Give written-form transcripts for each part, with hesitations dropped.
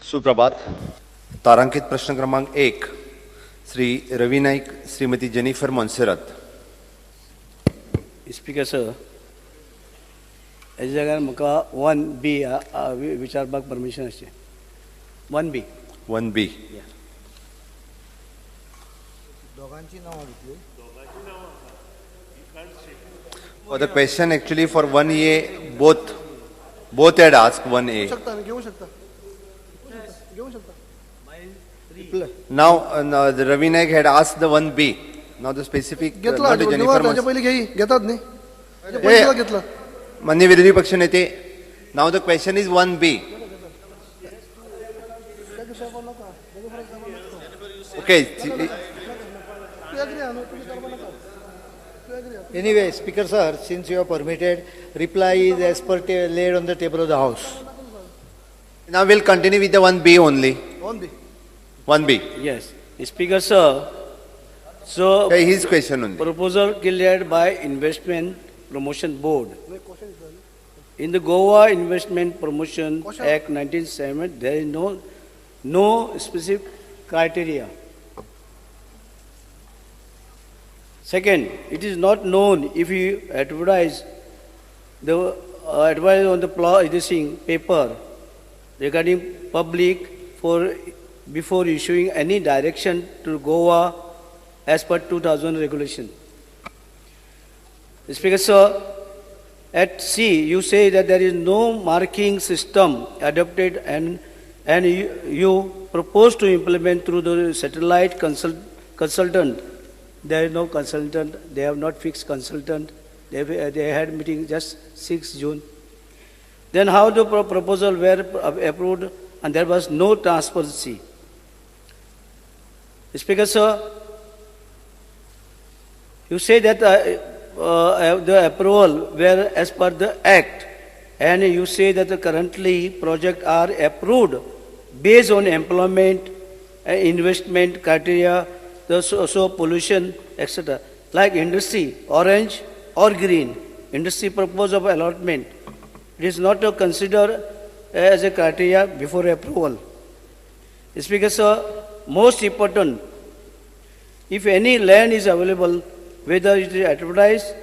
सुप्रभात. तारांकित प्रश्न क्रमांक 1, श्री रवी नाईक, श्रीमती जेनिफर मोन्सेरात. स्पीकर सर, हेज्या जाग्यार म्हाका वन बी विचारपाक परमिशन आसचें. One B. One B. दोगांची नांवां घेतली. For the question actually for 1A, both had asked 1A. शकता न्ही, घेवंक शकता, घेवंक शकता. Now, the Ravi Naik had asked the 1B. Now the specific, घेतला not the Jennifer ताच्या पयलीं घेई घेतात न्ही, ताच्या पयलीं घेतला. मान्य विरोधी पक्ष नेते, now the question is 1B. Okay. Anyway, Speaker sir, since you have permitted, reply is as per laid on the table of the house. Now we'll continue with the 1B only. 1B. 1B. Yes. Speaker sir, so Okay, his question only. Proposal cleared by Investment Promotion Board. In the Goa Investment Promotion Act 1970, there is no specific criteria. Second, it is not known if you advertise the advertise on the this thing, paper regarding public for before issuing any direction to Goa as per 2000 regulation. Speaker sir, at C, you say that there is no marking system adopted and you propose to implement through the satellite consultant. There is no consultant, they have not fixed consultant. They had meeting just 6 June. Then how the proposal were approved and there was no transparency. Speaker sir, you say that the approval were as per the act, and you say that the currently projects are approved based on employment, investment criteria, the so pollution, etc. Like industry, orange or green, industry purpose of allotment. It is not to consider as a criteria before approval. Speaker sir, most important, if any land is available, whether it is advertised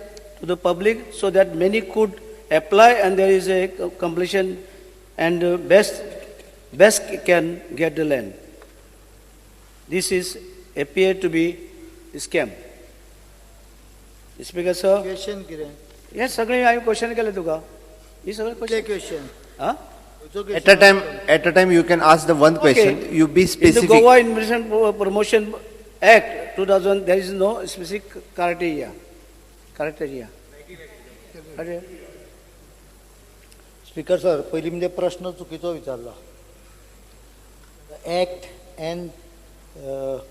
to the public so that many could apply and there is a completion and best can get the land. This is appear to be a scam. Speaker sir. Question कितें? हे सगळे हांवें question केले तुका. हे सगळे कितें question? हा? At a time you can ask the one question. Okay. You be In the specific. Goa Investment Promotion Act 2000, there is no specific criteria. Criteria. Criteria. Speaker sir, पयलीं म्हणजे प्रश्न चुकीचो विचारला. The Act and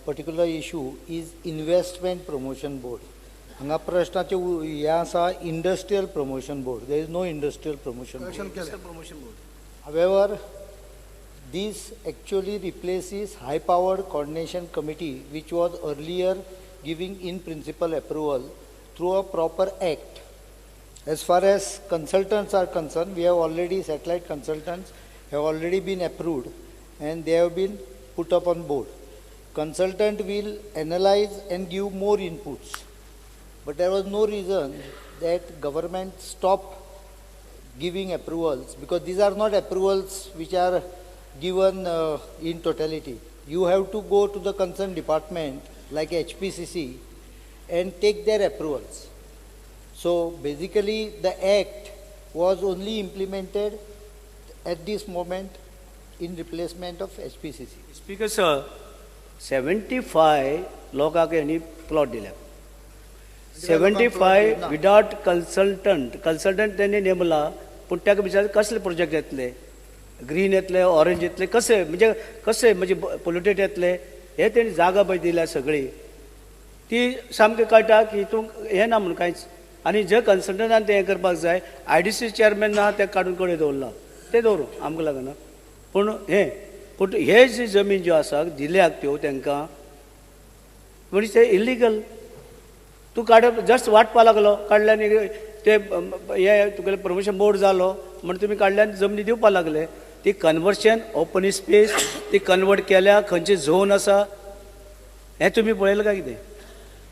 particular issue is Investment Promotion Board. हांगा प्रश्नाचे हें आसा Industrial Promotion Board. There is no Industrial Promotion Board. Promotion Board. However, this actually replaces high-powered coordination committee, which was earlier giving in principle approval through a proper act. As far as consultants are concerned, we have already, satellite consultants have already been approved and they have been put up on board. Consultant will analyze and give more inputs. But there was no reason that government stopped giving approvals, because these are not approvals which are given in totality. You have to go to the concerned department like HPCC and take their approvals. So basically the act was only implemented at this moment in replacement of HPCC. Speaker sir, 75 लोकांक हेणी plot दिल्या. 75 without consultant. Consultant तेणी नेमला, पूण ताका विचार कसले project येतले, green येतले, orange येतले, कसे म्हणजे कसे म्हणजे पोल्युटेड येतले, हे तेणी जागा पळय दिल्या सगळी. ती सामकी कळटा की हितूंक हें ना म्हणून कांयच. आनी जे कन्सल्टंटान तें हें करपाक जाय, IDC chairman ना तें काडून कडेन दवरलां, तें दवरूं आमकां लागना. पूण हें पूण हे जी जमीन ज्यो आसा दिल्याक त्यो तांकां म्हणजे ते इलिगल. तूं काडप जस्ट वांटपा लागलो, काडल्यान ते हे तुगेलें प्रमोशन बोर्ड जालो म्हण तुमी काडल्यान जमनी दिवपा लागले. ती कन्वर्शन ओपन स्पेस ती कन्वर्ट केल्या, खंयचे झोन आसा हें तुमी पळयलां काय कितें?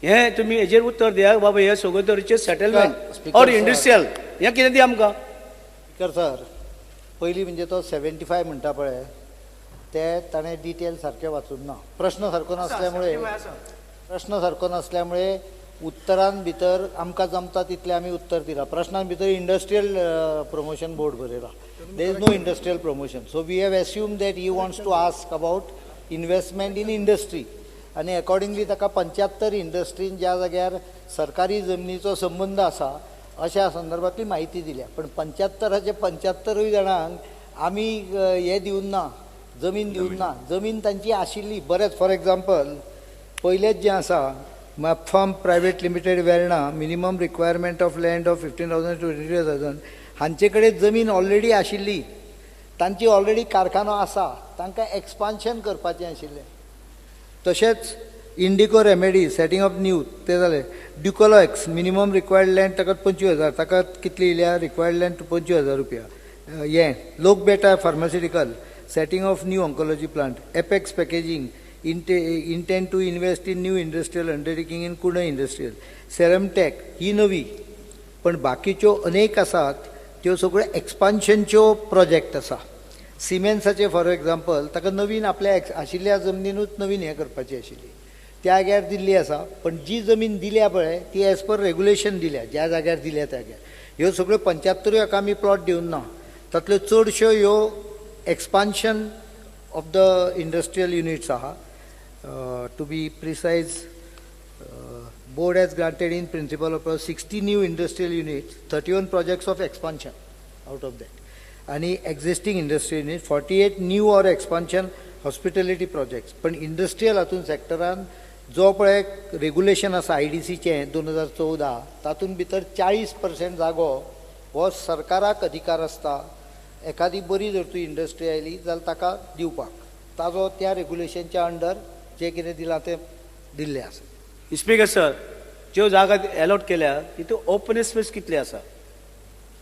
हें तुमी हेजेर उत्तर दिया बाबा, हे सगळे तरेचे सेटलमेंट ऑर इंडस्ट्रियल हें कितें दी आमकां. स्पिकर सर, पयलीं म्हणजे तो 75 म्हणटा पळय ते ताणें डिटेल सारकें वाचूंक ना. प्रश्न सारको नासल्यामुळे, प्रश्न सारको नासल्यामुळे उत्तरान भितर आमकां जमता तितलें आमी उत्तर दिलां. प्रश्नान भितर इंडस्ट्रियल प्रमोशन बोर्ड बरयला. There is no industrial promotion. So we have assume that he wants to ask about investment in industry आनी एकॉर्डिंगली ताका 75 इंडस्ट्रीन ज्या जाग्यार सरकारी जमनीचो संबंद आसा अशा संदर्भातली म्हायती दिल्या. पण 75 75 जाणांक आमी हें दिवन ना, जमीन दिवन ना. जमीन तांची आशिल्ली बरेंच. फॉर एग्जाम्पल पयलेंच जें आसा Mapform private limited Verna, minimum requirement of land of 15,000 to 22,000, हांचे कडेन जमीन ऑलरेडी आशिल्ली, तांची ऑलरेडी कारखानो आसा, तांकां एक्सपान्शन करपाचें आशिल्लें. तशेंच Indigo remedy setting up new तें जालें. ड्युकोलॉक्स मिनिमम रिक्वायर्ड लँड ताका 25,000, ताका कितली येयल्या रिक्वायर्ड लँड 25,000 रुपया. हें Lokbeta pharmaceutical setting of new oncology plant. Apex packaging intend to invest in new industrial undertaking in Kudai industrial. Ceramtech ही नवी, पण बाकीच्यो अनेक आसात त्यो सगळ्यो एक्सपान्शनच्यो प्रोजेक्ट आसा. सिमेन्साचे फॉर एग्जाम्पल ताका नवीन आपल्या आशिल्ल्या जमनीनूच नवीन हें करपाची आशिल्ली, त्या जाग्यार दिल्ली आसा. पण जी जमीन दिल्या पळय ती एज पर रेगुलेशन दिल्या, ज्या जाग्यार दिल्या त्या जाग्यार. ह्यो सगळ्यो 75 हाका आमी प्लॉट दिवन ना, तातल्यो चडश्यो ह्यो expansion of the industrial units आहा. To be precise, board has granted in principle of 60 new industrial units, 31 projects of expansion out of that, आनी existing industrial unit 48 new or expansion hospitality projects. पण industrial हातून सेक्टरान जो पळय regulation आसा IDCचें 2014, तातूंत भितर 40% जागो हो सरकाराक अधिकार आसता एखादी बरी जर तूं इंडस्ट्री आयली जाल्यार ताका दिवपाक. ताजो त्या रेगुलेशनच्या अंडर जें कितें दिलां तें दिल्लें आसा. स्पीकर सर, ज्यो जागा एलॉट केल्या तितून ओपन स्पेस कितली आसा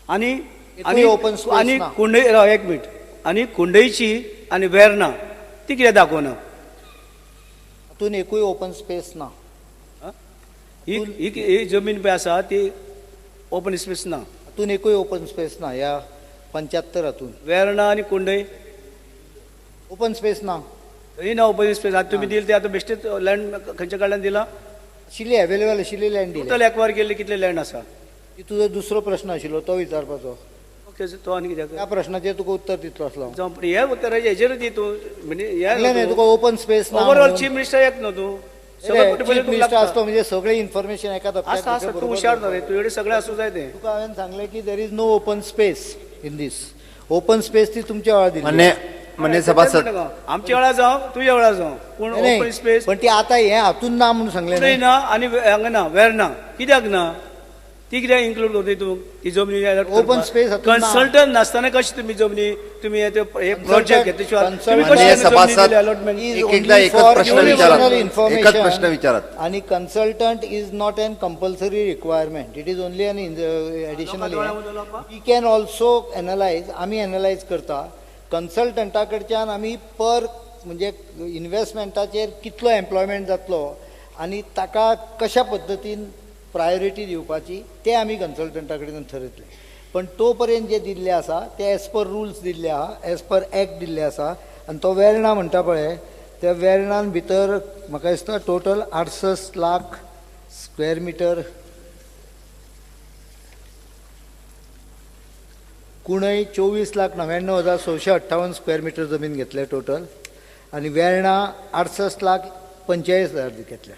आनी आनी ओपन स्पेस आनी कुंडय, एक मिनट, आनी कुंडयची आनी वेर्ना ती कित्याक दाखोवना? तातूंत एकूय ओपन स्पेस ना. ही ही जमीन पळय आसा ती ओपन स्पेस ना. तातूंत एकूय ओपन स्पेस ना ह्या 75 हातून. वेर्ना आनी कुंडय ओपन स्पेस ना, थंय ना ओपन स्पेस. आतां तुमी दिले ते आतां बेश्टेच लँड खंयच्या कडल्यान दिला? आशिल्ली अवेलेबल आशिल्ली लँड दिली. टोटल एक्वायर केल्ले कितले लँड आसा? तुजो दुसरो प्रश्न आशिल्लो तो विचारपाचो. ओके, तो आनी कित्याक त्या प्रश्नाचेर तुका उत्तर दितलो आसलो. जावं, पूण ह्या उत्तराचेर हेजेरूच दी तूं. म्हणजे तुका ओपन स्पेस ना. ओवरऑल चीफ मिनिस्टर एक न्हू तूं, चीफ मिनिस्टर आसतो म्हणजे सगळें इन्फॉर्मेशन एका आसता. आसता, तूं हुशार न्हू रे, तुजे कडेन सगळें आसूं जाय तें. तुका हांवें सांगलें की there is no open space in this. Open space ती तुमच्या वेळार दिली. मान्य सभासद, आमच्या वेळार जावं तुज्या वेळार जावं, पूण ओपन स्पेस पण ती आतां हें हातून ना म्हणून सांगलें ना. आनी हांगा ना, वेर्ना कित्याक ना? ती कित्याक इन्क्लूड करता तूं ती जमनी? ओपन स्पेस कन्सल्टंट नासतना कशी तुमी जमनी तुमी हे प्रोजेक्ट घेतले शिवाय प्रश्न विचारात. आनी consultant is not an compulsory requirement, it is only an additional. We can also analyse, आमी एनलायज करता कन्सल्टंटा कडच्यान. आमी पर म्हणजे इन्वेस्टमेंटाचेर कितलो एम्प्लॉयमेंट जातलो आनी ताका कशा पद्दतीन प्रायोरिटी दिवपाची ते आमी कन्सल्टंटा कडेन थरयतले. पण तो पर्यंत जे दिल्ले आसा ते एज पर रुल्स दिल्ले आहा, एज पर एक्ट दिल्ले आसा. आनी तो वेर्णा म्हणटा पळय, त्या वेर्णान भितर म्हाका दिसता टोटल 68 लाख स्क्वेअर मिटर, कुणय 24,99,658 स्क्वेअर मिटर जमीन घेतल्या टोटल, आनी वेर्णा 68,45,000 घेतल्या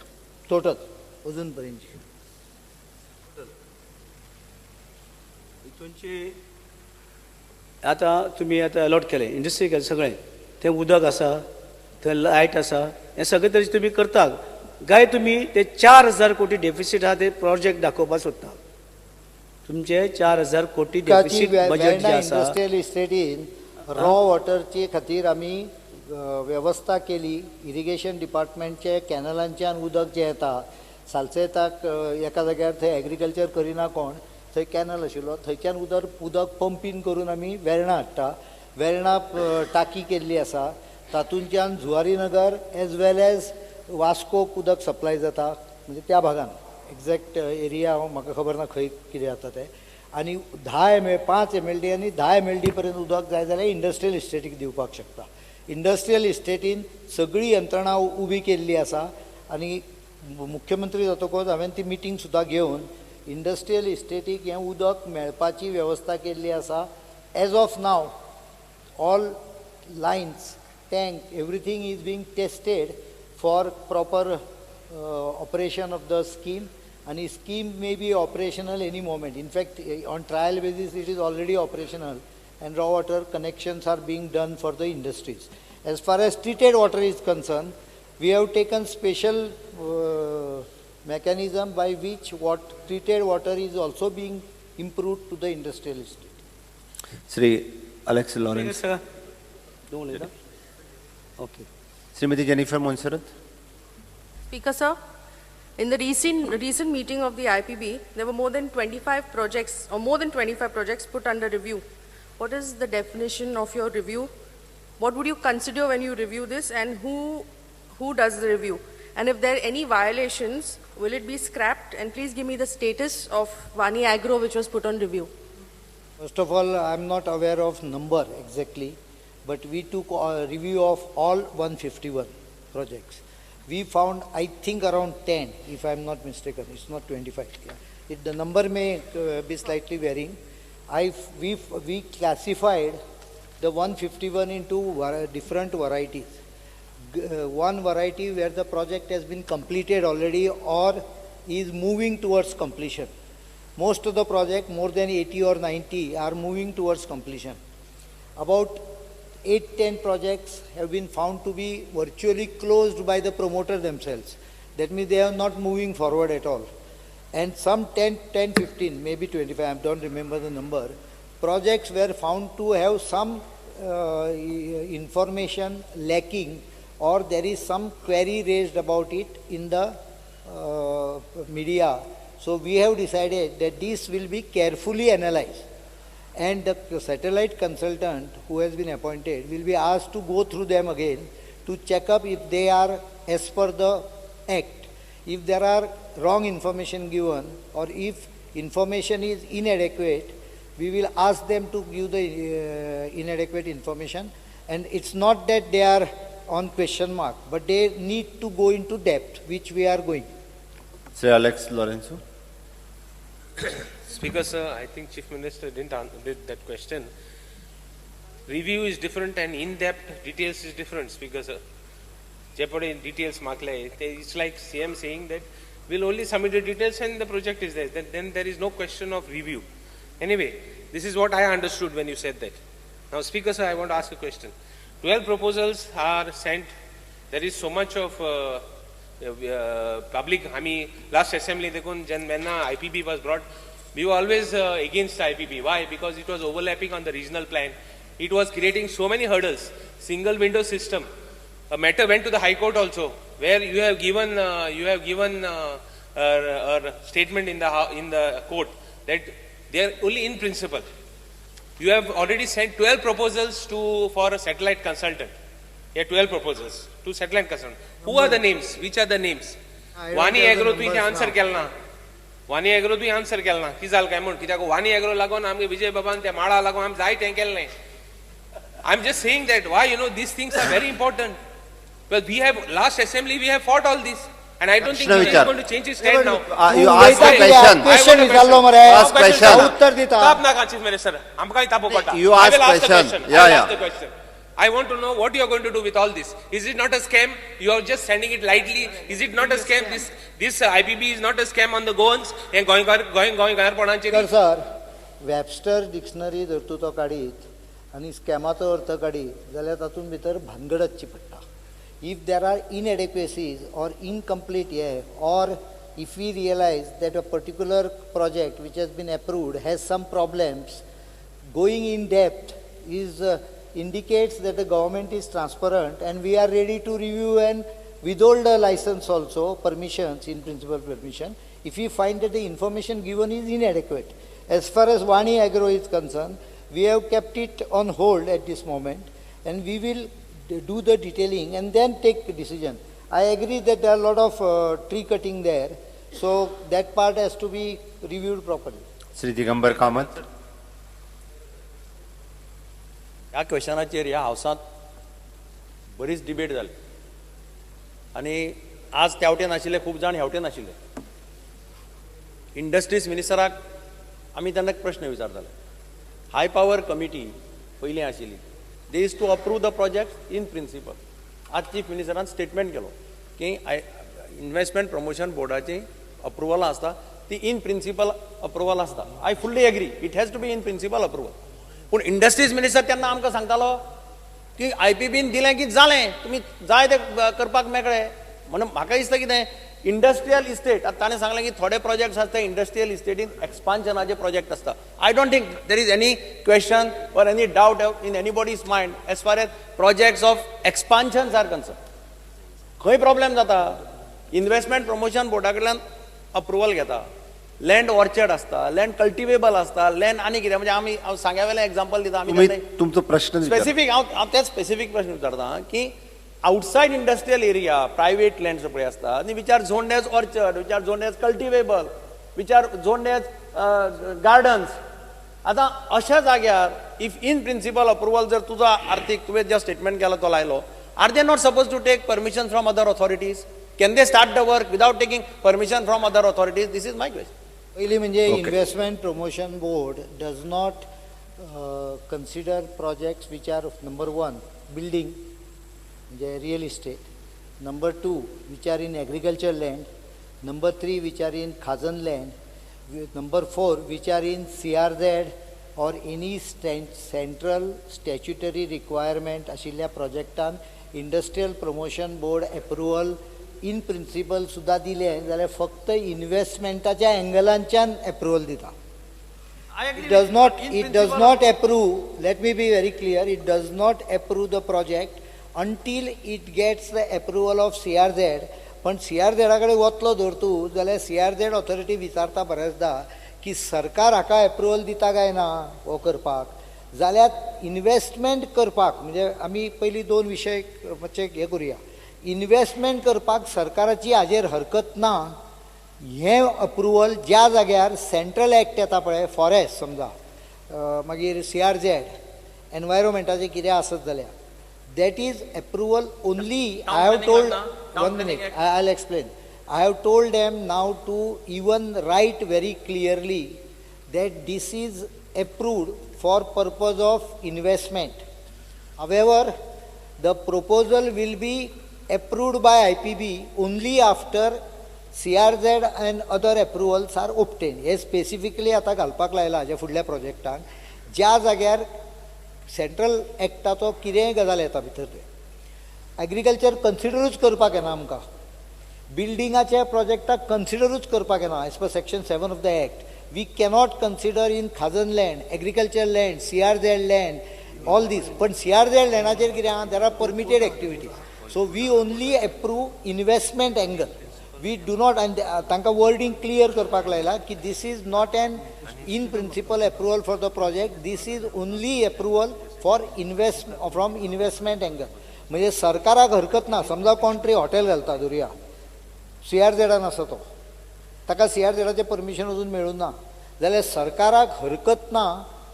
टोटल अजून पर्यंतची. तुमची आतां तुमी आतां अलॉट केलें इंडस्ट्री केलें सगळें, थंय उदक आसा, थंय लायट आसा, हें सगळें तरेचें तुमी करता. काय तुमी ते 4,000 कोटी डेफिसीट आहा ते प्रोजेक्ट दाखोवपाक सोदता. तुमचे 4,000 कोटी डेफिसीट बजेट जें आसा, इंडस्ट्रियल इस्टेटीन रॉ वॉटरचे खातीर आमी वेवस्था केली. इरिगेशन डिपार्टमेंटचे कॅनलांच्यान उदक जें येता सालसेताक एका जाग्यार थंय एग्रीकल्चर करिना कोण, थंय कॅनल आशिल्लो, थंयच्यान उदक पंपींग करून आमी वेर्णा हाडटा. वेर्णा टाकी केल्ली आसा तातूंतल्यान Zuarinagar as well as वास्कोक उदक सप्लाय जाता म्हणजे त्या भागान एग्जॅक्ट एरिया म्हाका खबर ना खंय कितें जाता तें आनी 5 MLD आनी 10 MLD पर्यंत उदक जाय जाल्यार इंडस्ट्रियल इस्टेटीक दिवपाक शकता. इंडस्ट्रियल इस्टेटीन सगळी यंत्रणा उबी केल्ली आसा आनी मुख्यमंत्री जातकच हांवें ती मिटींग सुद्दां घेवन इंडस्ट्रियल इस्टेटीक हें उदक मेळपाची वेवस्था केल्ली आसा. As of now all lines, tank, everything is being tested for proper operation of the scheme and scheme may be operational any moment. In fact, on trial basis it is already operational and raw water connections are being done for the industries. As far as treated water is concerned, we have taken special mechanism by which what treated water is also being improved to the industrial estate. Shri Alex Lawrence. Sir. Okay. Srimati Jennifer Monserrat. Speaker sir, in the recent meeting of the IPB, there were more than 25 projects or more than 25 projects put under review. What is the definition of your review? What would you consider when you review this, and who does the review? And if there are any violations, will it be scrapped? And please give me the status of Vani Agro, which was put on review. First of all, I am not aware of number exactly, but we took a review of all 151 projects. We found, I think, around 10, if I am not mistaken. It's not 25. Yeah. The number may be slightly varying. We classified the 151 into different varieties. One variety where the project has been completed already or is moving towards completion. Most of the project, more than 80 or 90, are moving towards completion. About 8-10 projects have been found to be virtually closed by the promoter themselves. That means they are not moving forward at all. And some 10, 15, maybe 25, I don't remember the number, projects were found to have some information lacking, or there is some query raised about it in the media. So we have decided that this will be carefully analyzed, and the satellite consultant who has been appointed will be asked to go through them again to check up if they are as per the act. If there are wrong information given or if information is inadequate, we will ask them to give the inadequate information. And it's not that they are on question mark, but they need to go into depth, which we are going. Sir Alex Lorenzo. Speaker sir, I think Chief Minister didn't answer that question. Review is different and in-depth details is different, Speaker sir. Jeopardy details makle. It's like CM saying that we'll only submit the details and the project is there. Then there is no question of review. Anyway, this is what I understood when you said that. Now, Speaker sir, I want to ask a question. 12 proposals are sent. There is so much of public. I mean, last assembly, when IPB was brought, we were always against IPB. Why? Because it was overlapping on the regional plan. It was creating so many hurdles. Single window system. A matter went to the High Court also, where you have given a statement in the court that they are only in principle. You have already sent 12 proposals for a satellite consultant. Yeah, 12 proposals to satellite consultant. Who are the names? Which are the names? Vani Agro तुझे answer केलना. Vani Agro तुझे answer केलना. की जाल काय म्हण कित्याक Vani Agro लागून आमगे विजय बाबान त्या माळा लागून आम जाय तें केलें. I am just saying that why, you know, these things are very important. But we have, last assembly, we have fought all this. And I don't think he is going to change his stand now. You ask a question. Question विचारलो मरे. Ask question. उत्तर दिता. ताप नाका Chief Minister. आमकां तापो पडटा. You ask question. Yeah, yeah. I will ask the question. I want to know what you are going to do with all this. Is it not a scam? You are just sending it lightly. Is it not a scam? This IPB is not a scam on the Goans. And going. Sir, Webster dictionary जर तूं तो काडीत आनी स्कॅमाचो अर्थ काडीत जाल्यार तातूंत भितर भानगड आसची पडटा. If there are inadequacies or incomplete or if we realize that a particular project which has been approved has some problems, going in depth is indicates that the government is transparent and we are ready to review and withhold the license also, permissions, in principle permission, if we find that the information given is inadequate. As far as Vani Agro is concerned, We have kept it on hold at this moment and we will do the detailing and then take decision. I agree that there are lot of tree cutting there, so that part has to be reviewed properly. Shri Digambar Kamat. ह्या क्वेश्चनाचेर ह्या हावसांत बरीच debate जाली आनी आज त्या वटेन आशिल्ले खूब जाण ह्या वटेन आशिल्ले. इंडस्ट्रीज मिनिस्टराक आमी तेन्ना एक प्रश्न विचारताले, हाय पावर कमिटी पयलीं आशिल्ली, they is to approve the project in principle. आज चीफ मिनिस्टरान स्टेटमेंट केलो की इन्वेस्टमेंट प्रमोशन बोर्डाची अप्रुवलां आसता ती इन प्रिंसिपल अप्रुवल आसता. I fully agree, it has to be in principle approval. पूण इंडस्ट्रीज मिनिस्टर तेन्ना आमकां सांगतालो की I P been दिलें की जालें, तुमी जाय ते करपाक मेकळे. म्हणून म्हाका दिसता कितें इंडस्ट्रियल इस्टेट, आतां ताणें सांगलें की थोडे प्रोजेक्ट्स आसता इंडस्ट्रियल इस्टेटीन एक्सपान्शनाचे प्रोजेक्ट आसता. I don't think there is any question or any doubt in anybody's mind as far as projects of expansions are concern. खंय प्रॉब्लेम जाता, इन्वेस्टमेंट प्रमोशन बोर्डा कडल्यान अप्रुवल घेता, लँड ऑर्चर्ड आसता, लँड कल्टिवेबल आसता, land आनी कितें, म्हणजे आमी हांव सांग्या वेलें एग्जाम्पल दिता. आमी तुमचो प्रश्न स्पेसिफीक, हांव तेच स्पेसिफीक प्रश्न विचारता की outside industrial area private lands पळय आसता आनी which are zoned as orchard, which are zoned as cultivable, which are zoned as gardens. आतां अशा जाग्यार if in principal approval जर तुजो आर्थीक तुवें जे स्टेटमेंट केला तो लायलो, are they not suppose to take permission from other authorities? Can they start the work without taking permission from other authorities? This is my question. पयलीं म्हणजे investment promotion board does not consider projects which are number 1 building म्हणजे real estate, number 2 which are in agriculture land, number 3 which are in khazan land, number 4 which are in CRZ or any central statutory requirement आशिल्ल्या प्रोजेक्टान industrial promotion board approval in principle सुद्दां दिलें जाल्यार फक्त इन्वेस्टमेंटाच्या एंगलांच्यान approval दिता. It does not approve, let me be very clear, it does not approve the project until it gets the approval of CRZ. पण CRZ कडेन वतलो धर तूं जाल्यार CRZ authority विचारता बऱ्याचदा की सरकार हाका एप्रुवल दिता काय ना हो करपाक, जाल्यार इन्वेस्टमेंट करपाक म्हणजे आमी पयलीं दोन विशय मातशे हें करुया. इन्वेस्टमेंट करपाक सरकाराची हाजेर हरकत ना हें अप्रुवल ज्या जाग्यार सेंट्रल एक्ट येता पळय, फॉरेस्ट समजा, मागीर CRZ एनवायरोमेंटाचें कितें आसत जाल्यार that is approval only. I have told, 1 minute, I will explain. I have told them now to even write very clearly that this is approved for purpose of investment. However, the proposal will be approved by IPB only after CRZ and other approvals are obtained. हे specifically आतां घालपाक लायला हाज्या फुडल्या प्रोजेक्टान, ज्या जाग्यार central एक्टाचो कितेंय गजाल येता भितर, ते एग्रीकल्चर कन्सिडरूच करपाक येना आमकां, बिल्डिंगाच्या प्रोजेक्टाक कन्सिडरूच करपाक येना. As per section 7 of the act we cannot consider in khazan land, agriculture land, CRZ land, all these. पण CRZ लँडाचेर कितें आहा, there are permitted activities. So we only approve investment angle. We do not, and तांकां wording clear करपाक लायला की this is not an in principle approval for the project, this is only approval for invest from investment angle. म्हणजे सरकाराक हरकत ना, समजा कोण तरी हॉटेल घालता धरुया, CRZान आसा तो, ताका CRZाचें परमिशन अजून मेळूं ना, जाल्यार सरकाराक हरकत ना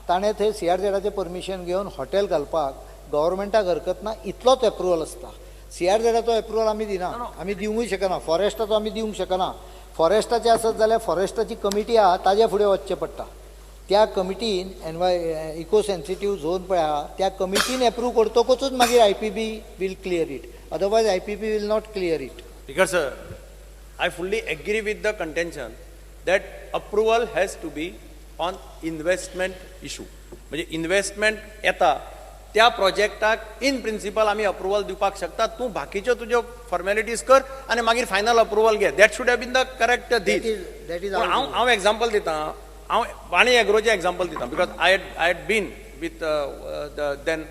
ताणें थंय CRZाचें परमिशन घेवन हॉटेल घालपाक गव्हर्मेंटाक हरकत ना, इतलोच एप्रुवल आसता. CRZाचो एप्रुवल आमी दिना, आमी दिवंकूय शकना. फॉरेस्टाचो आमी दिवंक शकना. फॉरेस्टाचें आसत जाल्यार फॉरेस्टाची कमिटी आहा ताज्या फुडें वचचें पडटा. त्या कमिटीन इको सेन्सिटीव झोन पळय आहा त्या कमिटीन एप्रूव करतकूच मागीर IPB will clear it, otherwise IPB will not clear it. Because sir, I fully agree with the contention that approval has to be on investment issue. म्हणजे इन्वेस्टमेंट येता त्या प्रोजेक्टाक in principle आमी approval दिवपाक शकता. तूं बाकीच्यो तुज्यो फॉर्मेलिटीज कर आनी मागीर फायनल अप्रुवल घे. That should have been the correct these. पूण हांव एग्जाम्पल दिता, हांव वाणी एग्रोचें एग्जाम्पल दिता, because I had been with the then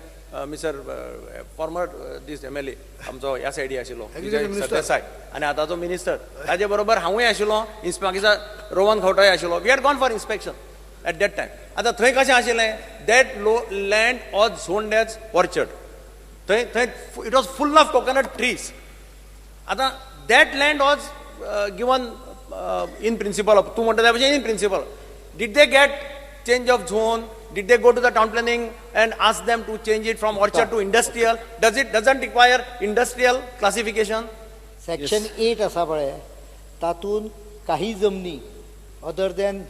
mister former this MLA आमचो ह्या सायडी आशिल्लो विजय सरदेसाय आनी आतांचो मिनिस्टर, ताजे बरोबर हांवूय आशिल्लो, मागीर रोहन खंवटोय आशिल्लो. We had gone for inspection at that time. आतां थंय कशें आशिल्लें, that land was zoned as orchard. थंय थंय it was full of coconut trees. आतां that land was given in principle, तूं म्हणटा त्या भशेन in principle. Did they get change of zone? Did they go to the town planning and ask them to change it from orchard to industrial? Does it doesn't require industrial classification? Section 8 आसा पळय, तातूंत काही जमनी other then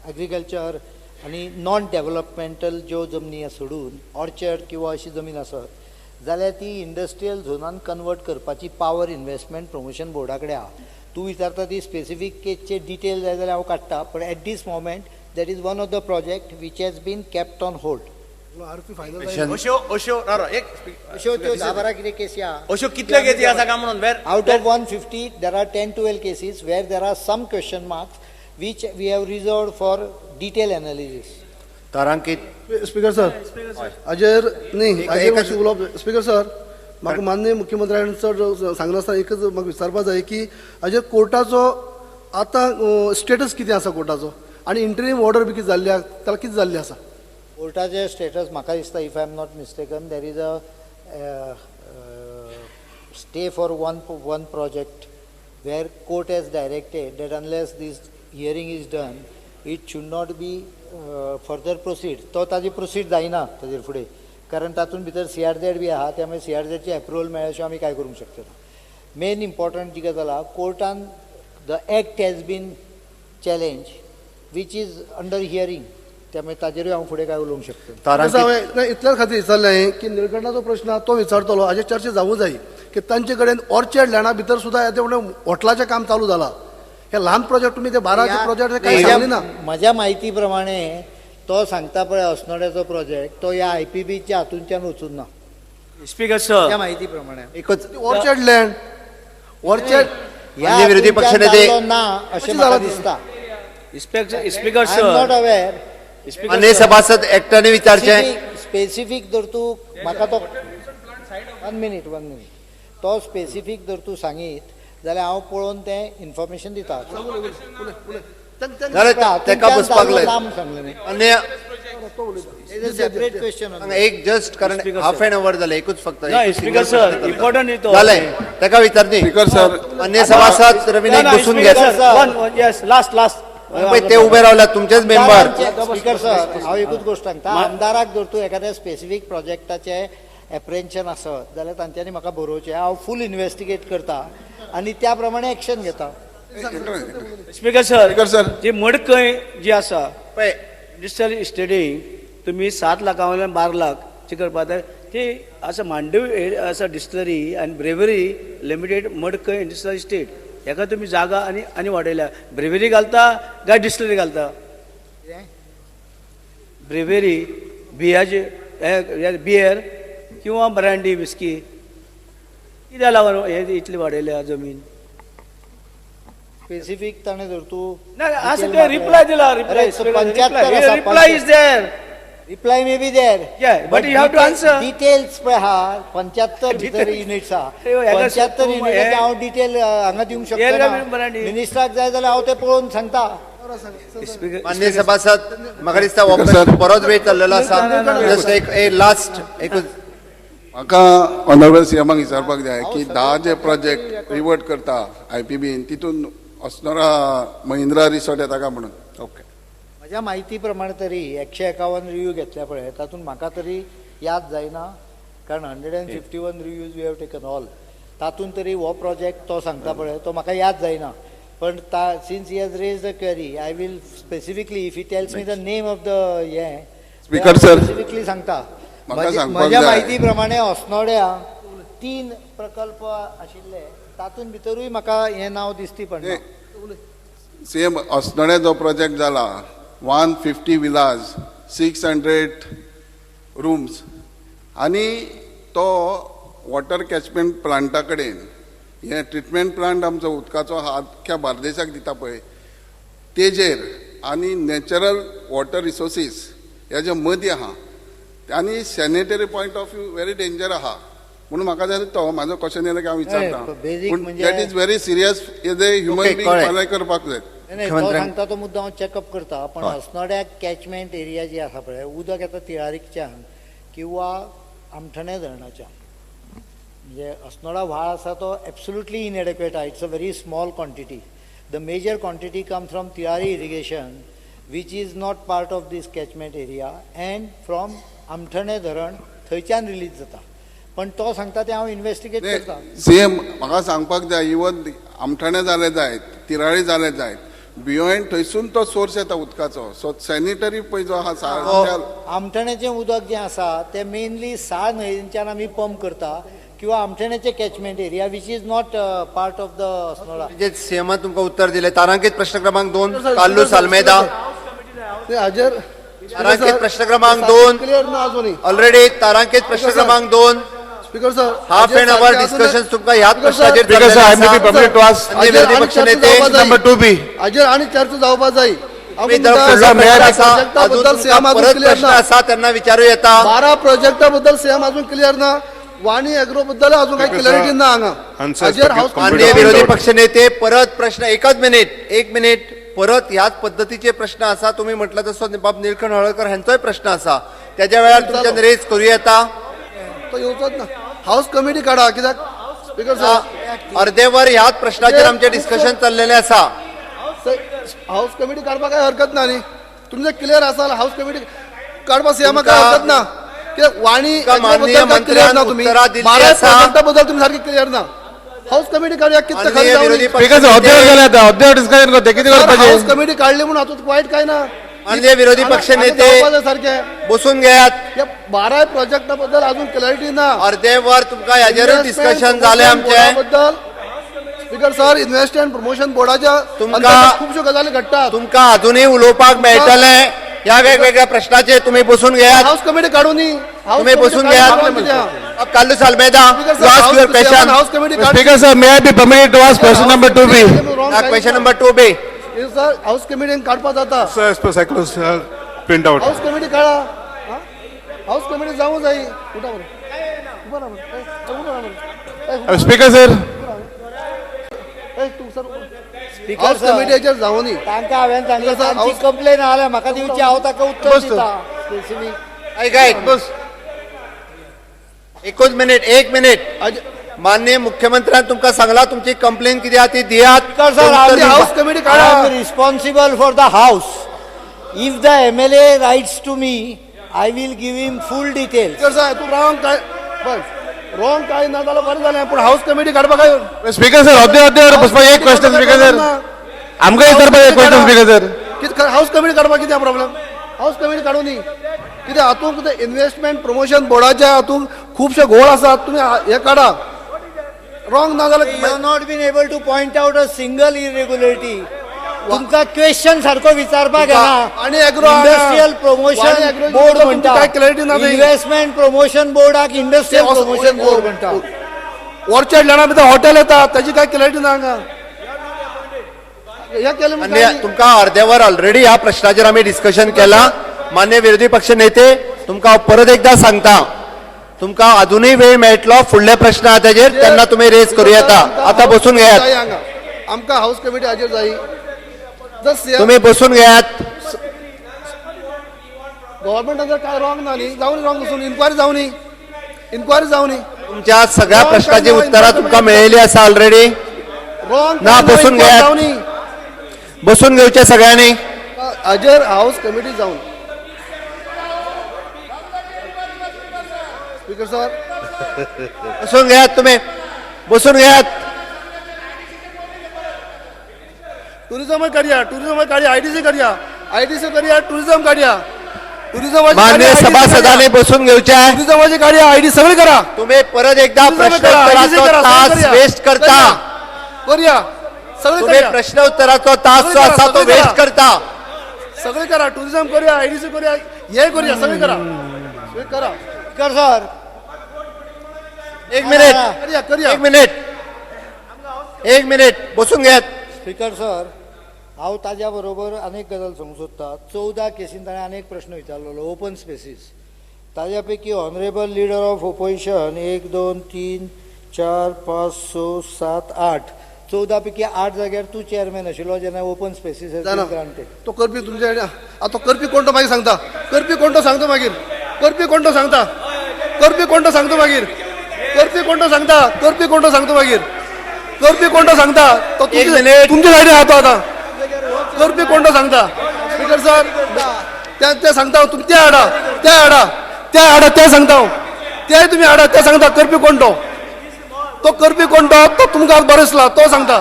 agriculture आनी non developmental ज्यो जमनी सोडून orchard किंवा अशी जमीन आसत जाल्यार ती इंडस्ट्रियल झोनान कन्वर्ट करपाची पावर इन्व्हेस्टमेंट प्रमोशन बोर्डा कडेन आहा. तूं विचारता ती स्पेसिफीक केसचे डिटेल जाय जाल्यार हांव काडटा, पण at this moment that is one of the project which has been kept on hold. अश्यो अश्यो एक अश्यो त्यो 10-12 कितें केसी आहा, अश्यो कितल्यो केसी आसा काय म्हणून? Where out of 150 there are 10-12 cases where there are some question marks which we have reserved for detail analysis. तारांकित स्पीकर सर, हाजेर न्ही हाजेर उलोवप. स्पीकर सर, म्हाका माननीय मुख्यमंत्र्यान चड सांगनासतना एकच म्हाका विचारपा जाय की हाजेर कोर्टाचो आतां स्टेटस कितें आसा कोर्टाचो, आनी इंटरीम ऑर्डर बी कितें जाल्ली आसा, ताका कितें जाल्ली आसा? कोर्टाचे स्टेटस म्हाका दिसता, if I am not mistaken, there is a stay for one project where court has directed that unless this hearing is done it should not be further proceed. तो ताजी प्रोसीड जायना ताजेर फुडें, कारण तातूंत भितर सीआरझेड बी आहा, त्यामुळे सीआरझेडची एप्रुवल मेळ्ळ्या शिवाय आमी कांय करूंक शकता. मेन इम्पॉर्टंट जी गजाल आहा, कोर्टान the act has been challenge which is under hearing, त्यामुळे ताजेरूय हांव फुडें काय उलोवंक शकता. हांवें इतल्याच खातीर विचारलें हांवें की निळकंठाचो प्रश्न आहा तो विचारतलो, हाजेर चर्चा जावूं जाय की तांचे कडेन ऑर्चर्ड लँडा भितर सुद्दां येते म्हणून हॉटलाचें काम चालू जालां. हे ल्हान प्रोजेक्ट तुमी ते 12 प्रोजेक्ट कांय सांगले ना. म्हज्या म्हायती प्रमाणे तो सांगता पळय अस्नोड्याचो प्रोजेक्ट तो ह्या आयपीबीच्या हातूंतल्यान वचून ना. स्पीकर सर, त्या म्हायती प्रमाणे एकच ऑर्चर्ड लँड ऑर्चर्ड विरोधी पक्षनेते ना अशें म्हाका दिसता. Speaker sir, I am not aware. माननीय सभासद एकट्याने विचारचें स्पेसिफीक जर तूं म्हाका तो वन मिनीट तो स्पेसिफीक जर तूं सांगीत जाल्यार हांव पळोवन तें इन्फॉर्मेशन दिता. सेपरेट क्वेश्चन एक जस्ट कारण हाफ एन our जालें, एकूच फक्त स्पीकर सर इम्पॉर्टंट जालें ताका विचार. स्पीकर सर, माननीय सभासद रवी नाईक बसून घेत लास्ट लास्ट ते उभे रावल्यात तुमचेच मेंबर. स्पीकर सर, हांव एकूच गोश्ट सांगता, आमदाराक जर तूं एखाद्या स्पेसिफीक प्रोजेक्टाचें एप्रेन्शन आसत जाल्यार तांच्यांनी म्हाका बरोवचें, हांव फूल इन्वेस्टिगेट करता आनी त्या प्रमाणे एक्शन घेता. स्पीकर सर, जी मडकय जी आसा पळय डिस्टल स्टेडींग तुमी 7 लाखां वयल्यान 12 लाख जी करपा जाय ती आसा मांडवी आसा डिस्टलरी आनी brewery limited Madkai industrial estate हेका तुमी जागा आनी आनी वाडयल्या. ब्रेवरी घालता काय डिस्टलरी घालता? ब्रेवरी बियाचे बियर किंवा ब्रँडी विस्की कित्याक लागून हे इतली वाडयल्या जमीन? स्पेसिफीक ताणें जर तूं ना असं ते रिप्लाय दिला, reply is there, reply may be there, but you have to answer. Details पळय आहा, 75 भितर युनिट्स आहा, 75 युनिटाचे हांव डिटेल हांगा दिवंक शकता. मिनिस्टराक जाय जाल्यार हांव तें पळोवन सांगता. माननीय सभासद, म्हाका दिसता हो प्रश्न बरोच वेळ चल्लेलो आसा. जस्ट एक लास्ट एकूच म्हाका ऑनरेबल सीएमाक विचारपाक जाय की 10 जे प्रोजेक्ट रिवर्ट करता आयपीबीन तितून अस्नोडा महिंद्रा रिसॉर्ट येता काय म्हणून? ओके, म्हज्या म्हायती प्रमाणे तरी 151 रिव्यू घेतल्या पळय, तातूंत म्हाका तरी याद जायना, कारण 151 reviews we have taken all, तातूंत तरी हो प्रोजेक्ट तो सांगता पळय तो म्हाका याद जायना. पण since he has raise the query, I will specifically if he tells me the name of the हें स्पीकर सर स्पेसिफिकली सांगता. म्हज्या म्हायती प्रमाणे अस्नोड्या 3 प्रकल्प आशिल्ले, तातूंत भितरूय म्हाका हें नांव दिसती पडना. सेम अस्नोड्या जो प्रोजेक्ट जाला 150 विलास 600 रूम्स आनी तो वॉटर कॅचमेंट प्लांटा कडेन हे ट्रिटमेंट प्लांट आमचो उदकाचो आख्ख्या बार्देशाक दिता पळय तेजेर आनी नॅचरल वॉटर रिसोर्सीस हेजे मदीं आहा आनी sanitary point of view very danger आहा म्हणून म्हाका जाय तो म्हाजो क्वेश्चन येयलो की हांव विचारता. पूण that is very serious as a human being follow करपाक जाय. तो सांगता तो मुद्दो हांव चॅकअप करता, पण अस्नोड्याक कॅचमेंट एरिया जी आसा पळय, उदक येता तिळारीच्यान किंवा आमठणे धरणाच्यान. म्हणजे अस्नोडा व्हाळ आसा तो एब्सोल्युटली इनएडेक्वेट आसा. It's a very small quantity. The major quantity comes from Tillari irrigation which is not part of this catchment area and from Amthane धरण, थंयच्यान रिलीज जाता. पण तो सांगता ते हांव इन्वेस्टिगेट करता. सेम म्हाका सांगपाक जाय, इवन आमठाणे जालें जायत, तिराळी जालें जायत, बियोंड थंयसून तो सोर्स येता उदकाचो. सो सॅनिटरी पळय जो आहा आमठाण्याचें उदक जें आसा तें मेनली साळ न्हंयच्यान आमी पंप करता किंवा आमठाण्याचें catchment area which is not part of the Assonora. म्हणजे सीएमान तुमकां उत्तर दिलें. तारांकित प्रश्न क्रमांक 2 कार्लुस आल्मेदा. तारांकित प्रश्न क्रमांक 2 ऑलरेडी. तारांकित प्रश्न क्रमांक 2 speaker sir, half an hour discussion तुमकां ह्याच प्रश्नाचेर. विरोधी पक्ष नेते नंबर 2B हाजेर आनी चर्चा जावपा जाय. परत प्रश्न आसा त्यांना विचारू येता. 12 प्रोजेक्टा बद्दल सीएम अजून क्लियर ना, वाणी एग्रो बद्दल अजून काही क्लॅरिटी ना हांगा. माननीय विरोधी पक्ष नेते परत प्रश्न, एकच मिनिट, एक मिनिट, परत ह्याच पद्दतीचे प्रश्न आसा. तुम्ही म्हटलं तसो बाब निळकंठ हळर्णकर हांचोय प्रश्न आसा, त्याच्या वेळार तुमच्यान रेज करूं येता. तो येवचोच ना. हाऊस कमिटी काढा कित्याक स्पीकर सर अर्देवर ह्याच प्रश्नाचेर आमचें डिस्कशन चल्लेलें आसा. हाऊस कमिटी काडपाक काय हरकत ना न्ही, तुमचें क्लियर आसा जाल्यार हाऊस कमिटी काडपाक सीएमाक काय हरकत ना. कित्याक वाणी माननीय मंत्र्यान तुम्ही उत्तरां दिल्ली 12 आसा. प्रोजेक्टा बद्दल तुम्ही सारकी क्लियर ना. हाऊस कमिटी काडया कितले खर्च जावं. स्पीकर सर अर्देवर जालें आतां, अर्देवर डिस्कशन करता कितें करपाचें. हाऊस कमिटी काडली म्हणून हातूंत वायट काय ना. माननीय विरोधी पक्ष नेते सारखे बसून घेयात. 12 प्रोजेक्टा बद्दल अजून क्लॅरिटी ना. अर्देवर तुमकां हाजेरूय डिस्कशन जालें आमचें. बद्दल स्पीकर सर इन्व्हेस्टमेंट प्रमोशन बोर्डाच्या तुमकां खुबश्यो गजाली घडटात. तुमकां अजूनय उलोवपाक मेळटलें ह्या वेगवेगळ्या प्रश्नाचेर. तुमी बसून घेयात. हाऊस कमिटी काडून तुम्ही बसून घेयात. Carlos Almeida, you ask your question. House committee. Speaker sir, may I be permitted to ask question number 2B? Question number 2B. Sir house committee काडपा जाता. Sir, as per cycles print out. House committee काडा. House committee जावं जाय. Speaker sir, house कमिटीचेर जावं न्ही. तांकां हांवें सांगलें तांची कंप्लेन आल्या म्हाका दिवची, हांव ताका उत्तर दिता स्पेसिफीक. आयक आयक बस एकूच मिनिट, एक मिनिट. माननीय मुख्यमंत्र्यान तुमकां सांगला तुमची कंप्लेन कितें आहा ती दियात. हाऊस कमिटी काडा. I am responsible for the house. If the MLA writes to me, I will give him full details. Speaker sir, तूं रॉंग काय बस रॉंग काय ना जाल्यार बरें जालें, पूण हाऊस कमिटी काडपाक काय. स्पीकर सर अर्दे अर्देवर बसपाक एक क्वेश्चन. स्पीकर सर आमकां विचारपाक एक क्वेश्चन. स्पीकर सर कितें हाऊस कमिटी काडपाक कितें प्रॉब्लम? हाऊस कमिटी काडूं न्ही. कितें हातूंत इन्व्हेस्टमेंट प्रमोशन बोर्डाच्या हातूंत खुबशे घोळ आसात, तुमी हें काडा. रॉंग ना जाल्यार you have not been able to point out a single irregularity. तुमकां क्वेश्चन सारको विचारपाक येना. आनी एग्रो इंडस्ट्रियल प्रमोशन बोर्ड म्हणटा, काय क्लॅरिटी ना. इन्व्हेस्टमेंट प्रमोशन बोर्डाक इंडस्ट्रियल प्रमोशन बोर्ड म्हणटा. ऑर्चर्ड लॅंडा भितर हॉटेल येता, ताची काय क्लॅरिटी ना हांगा. तुमकां अर्देवर ऑलरेडी ह्या प्रश्नाचेर आमी डिस्कशन केलां. मान्य विरोधी पक्ष नेते, तुमकां हांव परत एकदां सांगता, तुमकां अजूनय वेळ मेळटलो फुडले प्रश्न आहा तेजेर तेन्ना तुमी रेज करूं येता. आतां बसून घेयात. आमकां हाऊस कमिटी हाजेर जाय. तुमी बसून घेयात. गव्हर्मेंटान जर काय रॉंग ना न्ही, जावं रॉंग वचून इन्क्वायरी जावं न्ही, इन्क्वायरी जावं न्ही. तुमच्या सगळ्या प्रश्नाची उत्तरां तुमकां मेळिल्ली आसा ऑलरेडी. रॉंग ना, बसून घेयात. बसून घेवचें सगळ्यांनी. हाजेर हाऊस कमिटी जावन. स्पीकर सर बसून घेयात, तुमी बसून घेयात. टुरिझम काढया, टुरिझम काढया, आयडीसी काढया, आयडीसी काढया, टुरिझम काढया, टुरिझम. मान्य सभासदांनी बसून घेवचे. टुरिझमाची काढया, आयडी सगळी करा. तुम्ही परत एकदा प्रश्नोत्तराचो तास वेस्ट करता. करूया सगळे. तुम्ही प्रश्नोत्तराचो तास जो आसा तो वेस्ट करता. सगळे करा, टुरिझम करूया, आयडीसी करूया, हे करूया, सगळे करा, सगळे करा. कर सर एक मिनिट, करूया करूया, एक मिनिट, एक मिनिट बसून घेयात. स्पीकर सर, हांव ताज्या बरोबर अनेक गजाल सांगूंक सोदता. 14 केसीन ताणें अनेक प्रश्न विचारलेलो ओपन स्पेसीस. ताज्या पैकी ऑनरेबल लिडर ऑफ ओपोजिशन 1 2 3 4 5 6 7 8 14 पैकी 8 जाग्यार तूं चेअरमॅन आशिल्लो जेन्ना ओपन स्पेसीस ग्रांटेड. तो करपी तुमचे आतां तो करपी कोण तो मागीर सांगता, करपी कोण तो सांगता मागीर, करपी कोण तो सांगता, करपी कोण तो सांगता मागीर, करपी कोण तो सांगता, करपी कोण तो सांगता मागीर, करपी कोण तो सांगता तो तुमचे सायडीन आहा तो आतां. करपी कोण तो सांगता स्पीकर सर, ते सांगता तुमी ते हाडा, ते हाडा, ते हाडा, ते सांगता हांव, ते तुमी हाडा, ते सांगता करपी कोण तो, तो करपी कोण तो, तो तुमकां बरो दिसला तो सांगता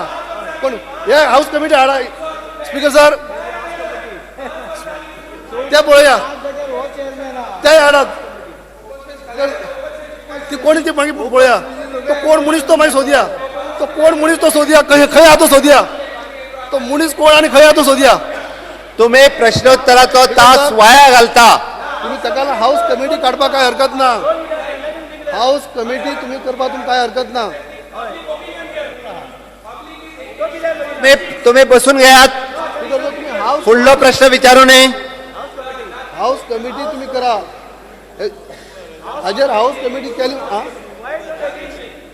कोण. हे हाऊस कमिटी हाडा स्पीकर सर, ते पळोवया, ते हाडात, ती कोणी ती मागीर पळोवया, तो कोण मनीस तो मागीर सोदया, तो कोण मनीस तो सोदया, खंय खंय आहा तो सोदया, तो मनीस कोण आनी खंय आहा तो सोदया. तुम्ही प्रश्नोत्तराचो तास वाया घालता. तुम्ही ताका हाऊस कमिटी काडपाक काय हरकत ना, हाऊस कमिटी तुम्ही करपाक तुमकां काय हरकत ना. तुम्ही बसून घेयात, फुडलो प्रश्न विचारू नये. हाऊस कमिटी तुम्ही करा, हाजेर हाऊस कमिटी केली.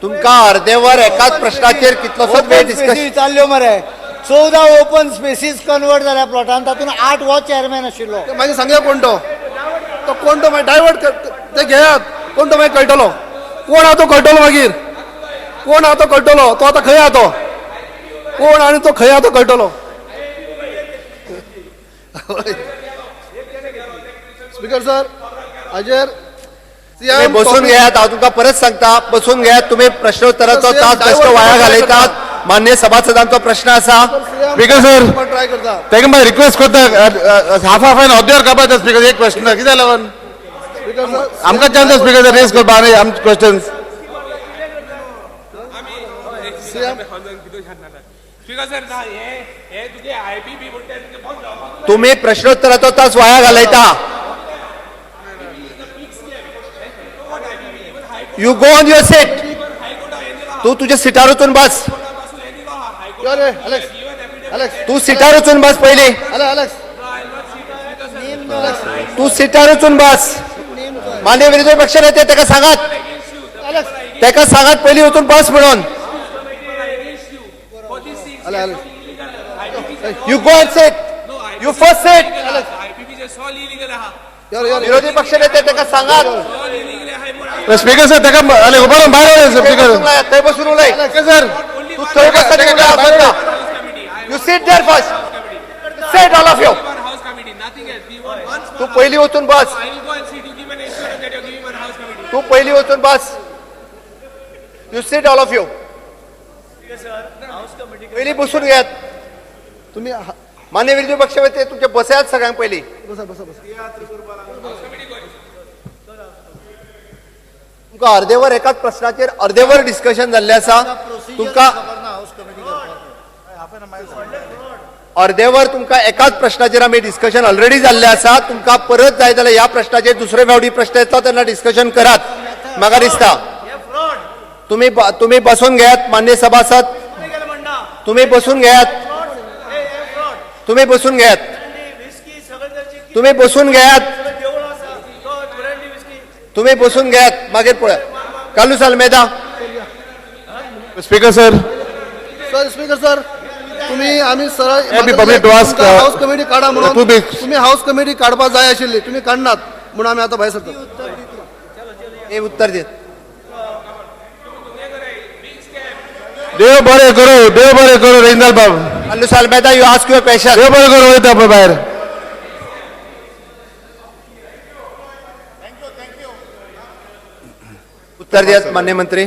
तुमकां अर्देवर एकाच प्रश्नाचेर कितलोसोच वेळ डिस्कशन चालल्यो मरे. 14 ओपन स्पेसीस कन्वर्ट जाल्या प्लॉटान, तातूंत 8 हो चेअरमॅन आशिल्लो. मागीर सांगया कोण तो, तो कोण तो मागीर डायवर्ट ते घेयात, कोण तो मागीर कळटलो, कोण आहा तो कळटलो मागीर, कोण आहा तो कळटलो, तो आतां खंय आहा तो, कोण आनी तो खंय आहा तो कळटलो. स्पीकर सर हाजेर बसून घेयात, हांव तुमकां परत सांगता, बसून घेयात. तुमी प्रश्नोत्तराचो तास बेश्टो वाया घालयतात. मान्य सभासदांचो प्रश्न आसा. स्पीकर सर ताका मागीर रिक्वेस्ट करता, हाफ हाफ एन अर्देवर कापात स्पीकर. एक क्वेश्चन कित्याक लागून आमकां चान्स स्पीकर सर रेज करपा आनी आमचे क्वेश्चन्स. तुमी प्रश्नोत्तराचो तास वाया घालयता. You go on your seat. तू तुझ्या सिटार वचून बस, तू सिटार वचून बस पयली, तू सिटार वचून बस. मान्य विरोधी पक्ष नेते ताका सांगात, ताका सांगात पयली वचून बस म्हणून. You go and sit, you first sit. विरोधी पक्ष नेते ताका सांगात. स्पीकर सर ताका उबो भायर स्पीकर थंय बसून उलय सर, तू थंय बसून. You sit there first, sit all of you. तू पयली वचून बस, तू पयली वचून बस. You sit all of you. पयली बसून घेयात तुमी. मान्य विरोधी पक्ष नेते तुमचे बसयात सगळ्यांक पयली. बसा बसा बसा. तुमकां अर्देवर एकाच प्रश्नाचेर अर्देवर डिस्कशन जाल्लें आसा. तुमकां अर्देवर तुमकां एकाच प्रश्नाचेर आमी डिस्कशन ऑलरेडी जाल्लें आसा. तुमकां परत जाय जाल्यार ह्या प्रश्नाचेर दुसरे फावटी प्रश्न येतलो तेन्ना डिस्कशन करात. म्हाका दिसता तुमी तुमी बसून घेयात मान्य सभासद, तुमी बसून घेयात, तुमी बसून घेयात, तुमी बसून घेयात, तुमी बसून घेयात. मागीर पळया. Carlos Almeida. Speaker sir, sir speaker sir तुमी आमी सरळ हाऊस कमिटी काडा म्हणून, तुमी हाऊस कमिटी काडपाक जाय आशिल्ली, तुमी काडनात म्हणून आमी आतां भायर सरता. हे उत्तर दित. देव बरें करूं, देव बरें करूं रेंदाल बाब. Carlos Almeida, you ask your question. देव बरें करूं वयता पळय भायर. उत्तर दियात मान्य मंत्री.